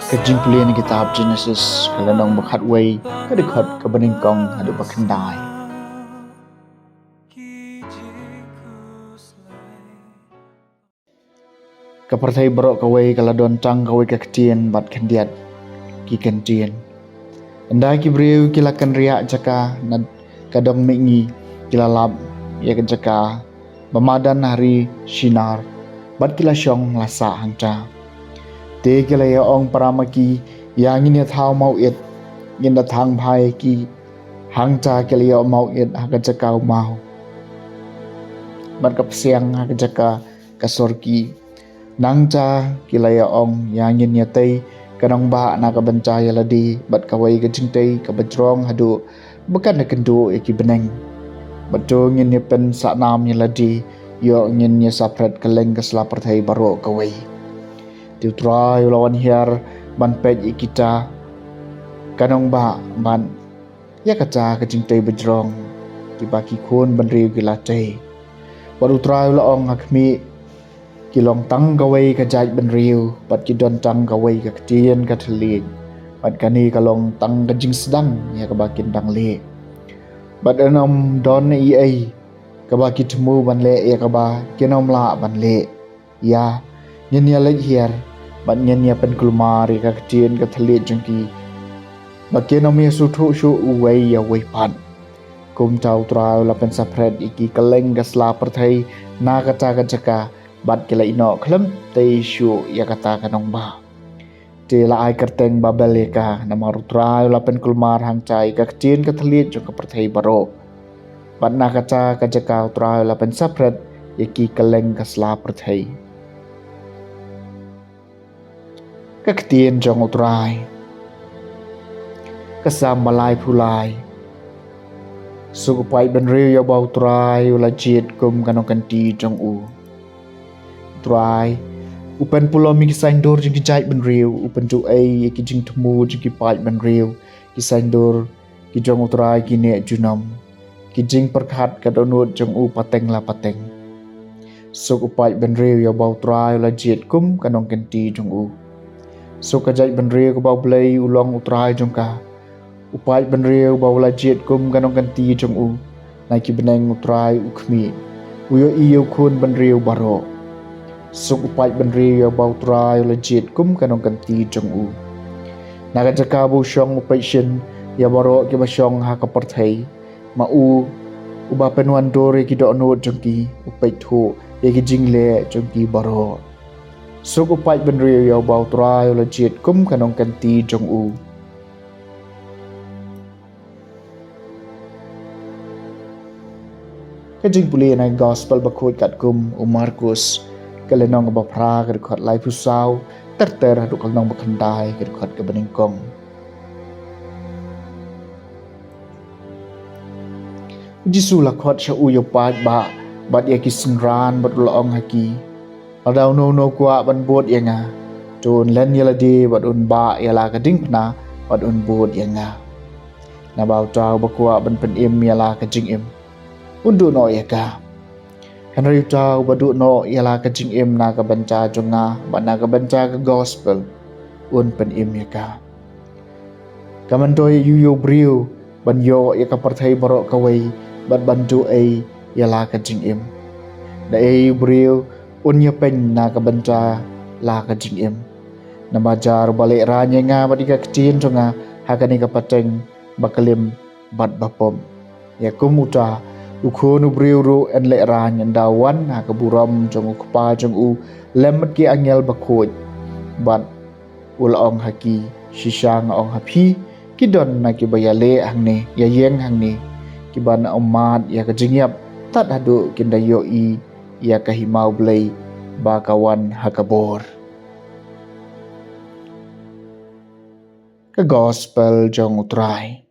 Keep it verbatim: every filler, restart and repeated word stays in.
Ka jingpule na kitab Genesis, ka lynnong ba khatwei, ka dkhot kaba nyngkong haduh ba khyndai. Ka pyrthei baroh kawei ka la don tang kawei ka ktien bad khyndiat ki kyntien. Ynda ki briew ki la kynriah jaka na ka dong mihngi, ki la lap ïa ka jaka ba madan ha ri Shinar, bad ki la shong la sah hangta. Te ki la ïa ong para ma ki, ïa ngin ïa thaw mawit, ngin da thang bha ïa ki. Hangta ki la ïoh mawit ha ka jaka u maw, bad ka psiang ha ka jaka ka sorki. Nangta ki la ïa ong, ïa ngin ïa tei ka nongbah na ka bynta ïa lade, bad kawei ka jingtei kaba jrong haduh ba kan da kynduh ïa ki bneng. Bad to ngin ïa pynsahnam ïa lade, ïoh ngin ïa saphriang kylleng ka sla pyrthei baroh kawei. Te U Trai u la wan hiar ban peit ïa kita ka nongbah, ban ïa kata ka jingtei ba jrong kiba ki khun bynriew ki la tei. Bad U Trai u la ong, ha khmih, ki long tang kawei ka jaitbynriew, bad ki don tang kawei ka ktien ka thylliej, bad kane ka long tang ka jingsdang ïa kaba kin dang leh. Bad yn ym don ei ei kaba ki thmu ban leh ïa kaba kin ym lah ban leh. Ïa, ngin ïa leit hiar, bad ngin ïa pynkulmar ïa ka ktien ka thylliej jong ki, ba kin ym ïa sngewthuh shuh uwei ïa uwei pat. Kumta U Trai u la pynsaphriang ïa ki kylleng ka sla pyrthei na kata ka jaka, bad ki la ïehnoh khlem tei shuh ïa kata ka nongbah. Te la ai kyrteng Babel ïa ka, namar U Trai u la pynkulmar hangta ïa ka ktien ka thylliej jong ka pyrthei baroh. Bad na kata ka jaka U Trai u la pynsaphriang ïa ki kylleng ka sla pyrthei. Ka ktien jong U Trai. Ka Salm ba laiphew lai. Suk u paid bynriew ïa uba U Trai u la jied kum ka nongkynti jong u. U Trai u pynpulom ïa ki saiñdur jong ki jaitbynriew, u pynduh ei ïa ki jingthmu jong ki paid bynriew. Ki saiñdur ki jong U Trai ki neh junom, ki jingpyrkhat ka dohnud jong u pateng la pateng. Suk u paid bynriew ïa uba U Trai u la jied kum ka nongkynti jong u. Suk ka jaitbynriew kaba U Blei u long U Trai jong ka. U paid bynriew ba u la jied kum ka nongkynti jong u. Na ki bneng U Trai u khmih, u ïohi ïa u khun bynriew baroh. Suk u paid bynriew ïa uba U Trai u la jied kum ka nongkynti jong u. Na ka jaka ba u shong u peit shin ïa baroh kiba shong ha ka pyrthei. Ma u, uba pynwandur ïa ki dohnud jong ki, u peit thuh ïa ki jingleh jong ki baroh. Suk u paid bynriew ïa uba U Trai u la jied kum ka nongkynti jong u. Ka jingpule na ka Gospel bakhuid katkum u Markus, ka lynnong ba phra, ka dkhot laiphew saw, ter ter haduh ka lynnong ba khyndai, ka dkhot kaba nyngkong. U Jisu u la khot sha u ïa u paidbah bad ïa ki synran, bad u la ong ha ki, lada uno uno u kwah ban bud ïa nga, to un len ïa lade bad un bah ïa la ka diengphna bad un bud ïa nga. Naba uta uba kwah ban pynim ïa la ka jingim, un duh noh ïa ka. Hynrei uta uba duh noh ïa la ka jingim na ka bynta jong nga bad na ka bynta ka Gospel, un pynim ïa ka. Kam myntoi ïa u briew ban ïoh ïa ka pyrthei baroh kawei bad ban duh ei ïa la ka jingim. Da ei u briew un ïapeiñ na ka bynta la ka jingim? Namar jar uba lehraiñ ïa nga bad ïa ka ktien jong nga ha kane ka pateng ba klim bad ba pop. Ïa kum uta u Khun u briew ruh yn lehraiñ ynda u wan ha ka burom jong u Kpa jong u lem bad ki angel bakhuid. Bad u la ong ha ki, shisha nga ong ha phi, ki don na kiba ïaleh hangne, ïaïeng hangne, kiba na ym mad ïa ka jingïap tad haduh kin da ïohi ïa ka hima U Blei ba ka wan ha ka bor. Ka Gospel jong U Trai.